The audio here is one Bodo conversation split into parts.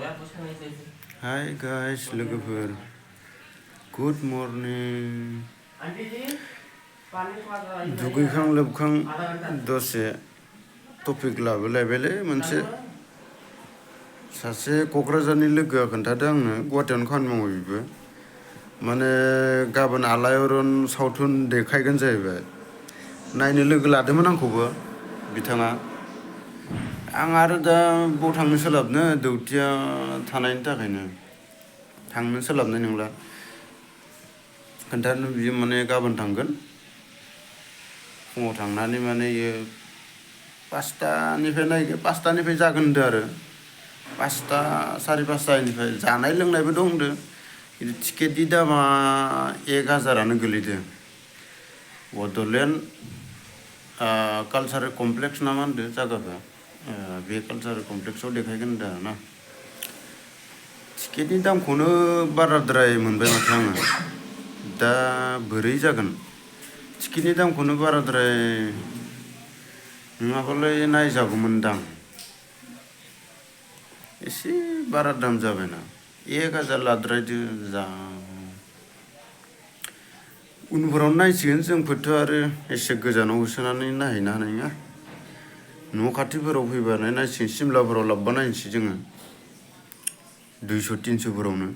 Hi guys, लोगोफोर गुड मर्निं दुगैखां लोबखां दसे टपिक लाबोलायबायलै मोनसे सासे क'क्राझारनि लोगोआ खोन्थादों आंनो गुवाहाटीयावनो खामानि मावो बिबो माने गाबोन आलायारन सावथुन देखायगोन जाहैबाय नायनो लोगो लादोंमोन आंखौबो बिथाङा आं आरो दा बाव थांनो सोलाबनो डिउटिया थानायनि थाखायनो थांनो सोलाबनाय नंला खोन्थानो बियो माने गाबोन थांगोन फुङाव थांनानै माने इयो 5टानिफ्राय नायगोन 5टानिफ्राय जागोन होनदों आरो 5टा 5:30निफ्राय जानाय लोंनायबो दं होनदों टिकेटनि दामा 1000आनो गोलैदों बड'लेण्ड कालचारेल कमप्लेक्स ना मा होनदों जायगाखौ बे कालचारेल कमप्लेक्सआव देखायगोन होनदों आरोना टिकेटनि दामखौनो बाराद्राय मोनबाय माथो आङो दा बोरै जागोन टिकेटनि दामखौनो बाराद्राय नङाबालाय नायजागौमोनदां एसे बारा दाम जाबायना 1000 लाद्रायदो जा उनफोरावनो नायसिगोन जोंफोरथ' आरो एसे गोजानाव होसोनानै नायहैनो हानाय नङा न' खाथिफोराव फैबानो नायसिगोन सिमलाफोराव लाबोबा नायनोसै जोङो 200-300फोरावनो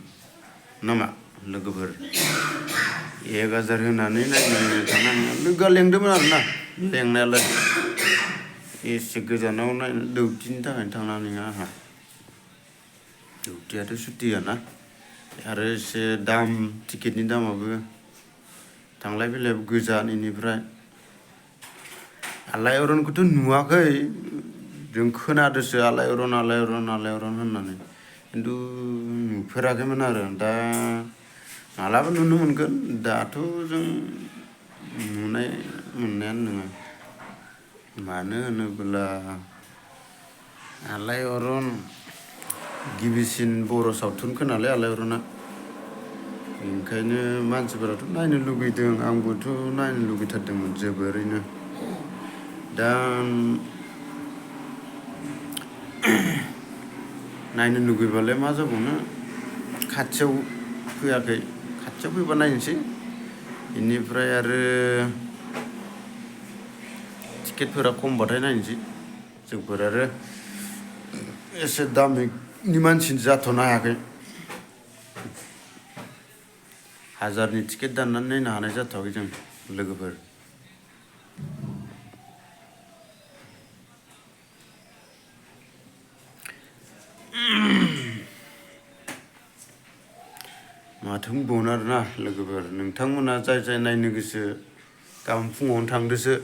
नामा लोगोफोर 1000 होनानै नायनो थांनांगोन लोगोआ लेंदोंमोन आरोना लेंनायालाय एसे गोजानाव नायनो डिउटिनि थाखायनो थांनाय नङा आंहा डिउटियाथ' सुटि गैयाना आरो एसे दाम टिकेटनि दामाबो थांलाय फैलाय गोजान इनिफ्राय आलायारनखौथ' नुवाखै जों खोनादोंसो आलायारन होननानै खिन्थु नुफेराखैमोन आरो दा मालाबा नुनो मोनगोन दाथ' जों मोननायानो नङा मानो होनोब्ला आलायारन गिबिसिन बर' सावथुनखौ नालाय आलायारना ओंखायनो मानसिफोराथ' नायनो लुगैदों आंबोथ' नायनो लुगैथारदोंमोन जोबोरैनो दा नायनो लुगैबालाय मा जाबावनो खाथियाव फैयाखै खाथियाव फैबा नायनोसै बेनिफ्राय आरो टिकेटफोरा खमबाथाय नायनोसै जोंफोर आरो एसे दामिकनि मानसि जाथ'नो हायाखै 1000नि टिकेट दाननानै नायनो हानाय जाथ'वाखै जों लोगोफोर माथो बुंबावनो आरोना लोगोफोर नोंथांमोना जाय नायनो गोसो गाबोन फुङावनो थांदोसो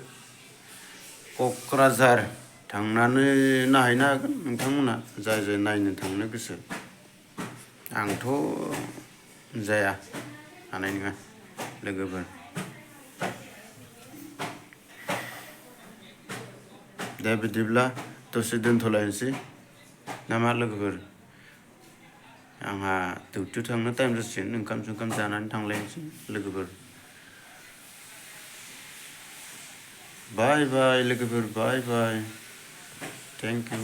क'क्राझार थांनानै नायहैनो हागोन नोंथांमोना जाय नायनो थांनो गोसो आंथ' जाया हानाय नङा लोगोफोर दे बिदिब्ला दसे दोनथ'लायनोसै नामा लोगोफोर आंहा डिउटियाव थांनो टाइम जासिगोन ओंखाम जानानै थांलायनोसै लोगोफोर बाय बाय लोगोफोर बाय बाय थेंक इउ